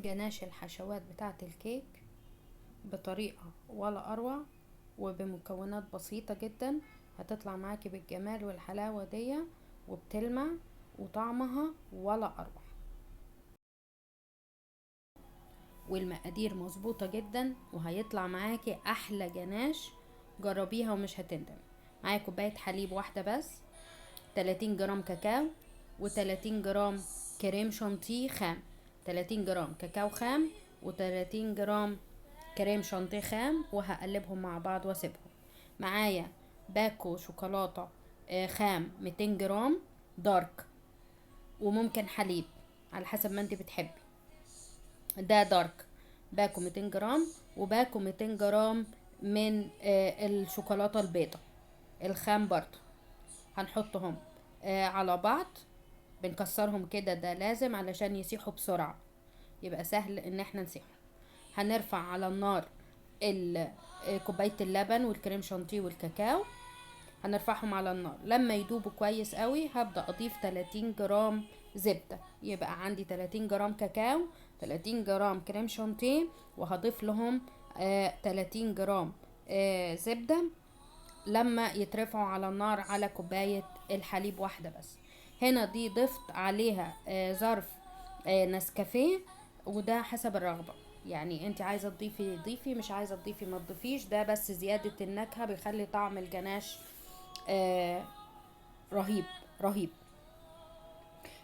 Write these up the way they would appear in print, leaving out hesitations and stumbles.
جناش الحشوات بتاعة الكيك بطريقة ولا أروع وبمكونات بسيطة جدا، هتطلع معاكي بالجمال والحلاوة دي وبتلمع وطعمها ولا أروع، والمقادير مظبوطة جدا وهيطلع معاكي أحلى جناش. جربيها ومش هتندمي. معايا كوباية حليب واحدة بس، 30 جرام كاكاو و30 جرام كريم شانتيه خام، 30 جرام كاكاو خام و30 جرام كريم شانتيه خام، وهقلبهم مع بعض واسيبهم. معايا باكو شوكولاتة خام 200 جرام dark، وممكن حليب على حسب ما انت بتحبي. ده dark باكو 200 جرام، وباكو 200 جرام من الشوكولاتة البيضاء الخام برضو. هنحطهم على بعض، بنكسرهم كده، ده لازم علشان يسيحوا بسرعة، يبقى سهل ان احنا نسيحهم. هنرفع على النار كوباية اللبن والكريم شانتيه والكاكاو، هنرفعهم على النار. لما يدوبوا كويس قوي هبدأ اضيف 30 جرام زبدة، يبقى عندي 30 جرام كاكاو، 30 جرام كريم شانتيه، وهضيف لهم 30 جرام زبدة لما يترفعوا على النار على كوباية الحليب واحدة بس. هنا دي ضفت عليها ظرف نسكافيه، وده حسب الرغبة، يعني انت عايزة تضيفي ضيفي، مش عايزة تضيفي ما تضيفيش، ده بس زيادة النكهة بيخلي طعم الجناش رهيب رهيب.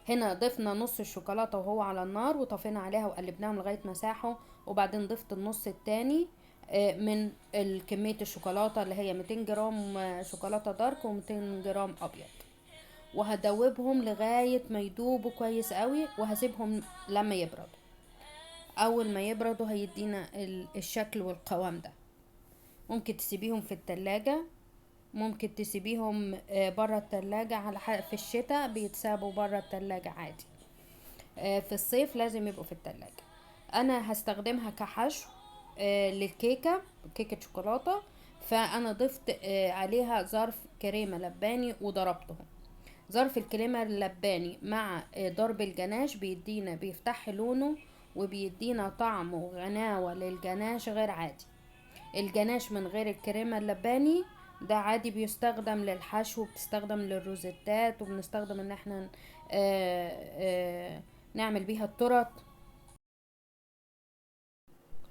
هنا ضفنا نص الشوكولاتة وهو على النار وطفينا عليها وقلبناهم لغاية ما ساحوا، وبعدين ضفت النص التاني من كمية الشوكولاتة اللي هي 200 جرام شوكولاتة دارك وميتين جرام أبيض، وهدوبهم لغاية ما يدوبوا كويس قوي، وهسيبهم لما يبردوا. أول ما يبردوا هيدينا الشكل والقوام ده. ممكن تسيبيهم في التلاجة، ممكن تسيبيهم برا التلاجة، في الشتاء بيتسابوا برا التلاجة عادي، في الصيف لازم يبقوا في التلاجة. انا هستخدمها كحشو للكيكة، كيكة شوكولاتة، فانا ضفت عليها ظرف كريمة لباني وضربتهم. ظرف الكريمة اللباني مع ضرب الجناش بيفتح لونه وبيدينا طعم وغناوة للجناش غير عادي. الجناش من غير الكريمة اللباني ده عادي بيستخدم للحشو، وبتستخدم للروزيتات، وبنستخدم ان احنا نعمل بيها التورت،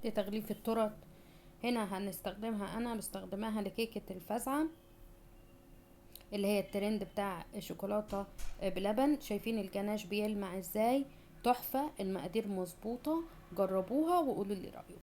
لتغليف التورت. هنا هنستخدمها، انا بستخدمها لكيكة الفزعة اللي هي الترند بتاع الشوكولاتة بلبن. شايفين الجناش بيلمع ازاي؟ تحفة، المقادير مظبوطة، جربوها وقولوا لي رأيكم.